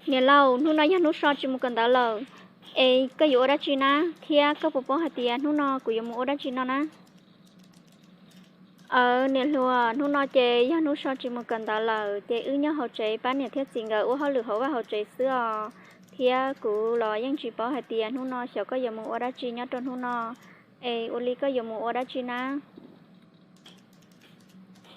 Niam laus, hnub no yog hnub so tsis mus kawm ntawv lawm, es koj yuav ua dab tsi na? Thiab koj puas paub hais tias hnub no kuv yuav mus ua dab tsi no na? Aws, niam hluas, hnub no ces yog hnub so tsis mus kawm ntawv lawm, ces wb nyob hauv tsev pab niam thiab txiv nkawd ua hauj lwm hauv vaj hauv tsev xwb os. Thiab kuv los yeej tsis paub hais tias hnub no xyov koj yuav mus ua dab tsi nyob rau hnub no. Es ua li koj yuav mus ua dab tsi na?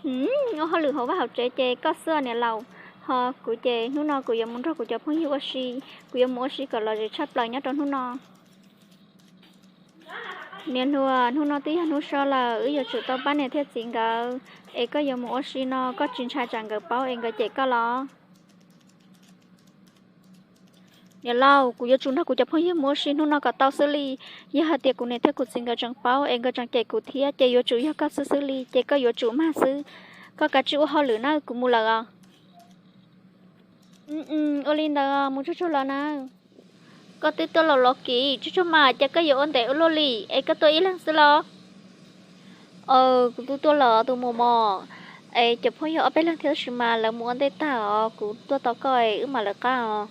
Ua hauj lwm hauv vaj hauv tsev ces koj xwb niam laus, ho kuv ces hnub no kuv yuav mus nrog kuv cov phooj ywg ua si, kuv yuav mus ua si kom lom zem tshaj plaws nyob rau hnub no. Niam hluas, hnub no twb yog hnub so lawm, wb yuav tsum tau pab niam thiab txiv nkawd, es koj yuav mus ua si no koj tsis ntshai tsam nkawd paub es nkawd cem koj los? Niam laus, kuv yuav tsum nrog kuv cov phooj ywg mus ua si hnub no kom tau xwb li. Yog hais tias kuv niam thiab kuv txiv nkawd tseem paub es nkawd tseem cem kuv thiab ces yuav tsum yog koj xwb xwb li, ces koj yuav tsum mag xwb. Koj kav tsij ua hauj lwm nawb, kuv mus lawm os. Ua li ntawd mus tsuag tsuag los nawb. Koj twb tuaj los los kim tsuag tsuag mas cas koj yuav ua ntev ua luaj li, es koj tuaj ib leeg xwb los? Aws, kuv twb tuaj lawm tus muam mos, es cov phooj ywg ob peb leeg thiab tab sis mas lawv mus ua ntej tag os, kuv tuaj tos koj es wb mam lawv qab os.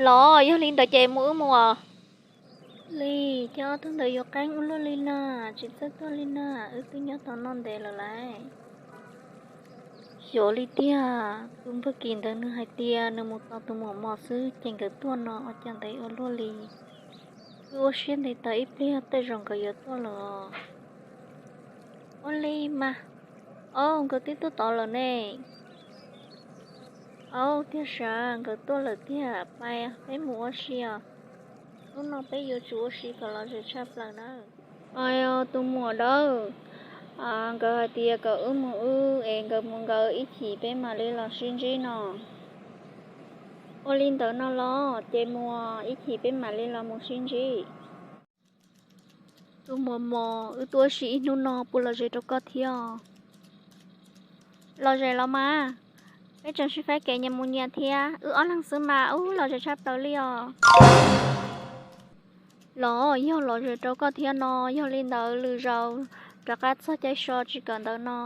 Los yog li ntawd ces mus wb mus os. Li, cas ob tug ntawd yuav qeeb ua luaj li na, tsis txawj tuaj li na, wb twb nyob tos noj ntev lawm lauj. Xyov li tiag, tus npawg Kim ntawd nws hais tias nws mus tos tus muam mos xwb ces nkawd tuaj no ua cas ntev ua luaj li. Wb ua siab ntev tau ib pliag tej zaum nkawd yuav tuaj lawm. Ua li mas, au nkawd twb tuaj tod lawm ne. Au tiag sav, nkawd tuaj lawm tiag, pais peb mus ua si os. Hnub no peb yuav tsum ua si kom lom zem tshaj plaws na. Tus muam dawb, nkawd hais tias kom wb mus wb es nkawd mus nkawd, ib chim peb mam li los sib ntsib no. Ua li ntawd no los ces mus, ib chim peb mam li los mus sib ntsib. Tus muam mos, wb tuaj ua si ib hnub no puas lom zem rau koj thiab? Lom zem los mas, peb tseem sib faib kev nyias mus nyias thiab, wb ob leeg xwb mas ub lom zem tshaj plaws li os. Los yog lom zem rau koj thiab no, yog li ntawd lwm zaus rov qab txog caij so tsis kawm ntawv no,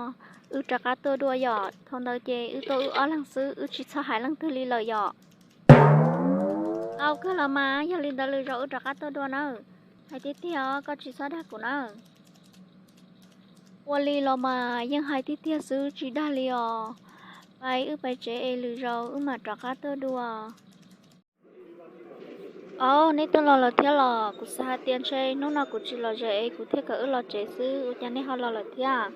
wb rov qab tuaj dua yom. Thaum ntawd ces wb tuaj wb ob leeg xwb, wb tsis txhob hais leej twg li lawm yom. Tau kawg los mas, yog li ntawd lwm zaus wb rov qab tuaj dua nawb. Hais tiag tiag os, koj tsis txhob dag kuv nawb. Ua li los mas, yeej hais tiag tiag xwb tsis dag li os. Pais wb pais tsev es lwm zaus wb mam rov qab tuaj dua. Au, neb tuaj los lawm thiab los? Kuv xav hais tias ntshe hnub no kuv tsis lom zem es kuv thiaj kom wb los tsev xwb, ua cas neb ho los lawm thiab?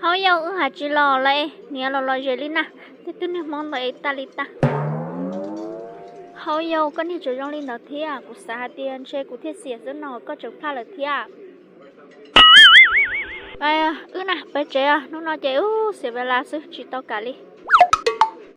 Hauv yau, wb hais tsis los lawm, niam los lom zem li na, tej tug niag hmoob ntawd es tag li tag. Hauv yau, koj niag tseem zoo li ntawd thiab, kuv xav hais tias ntshe kuv thiaj xiam xwb no koj tseem plaj lawm thiab. Wb na, peb tsev, hnub no ces ub xiam vaj las xwb tsis tau kam li.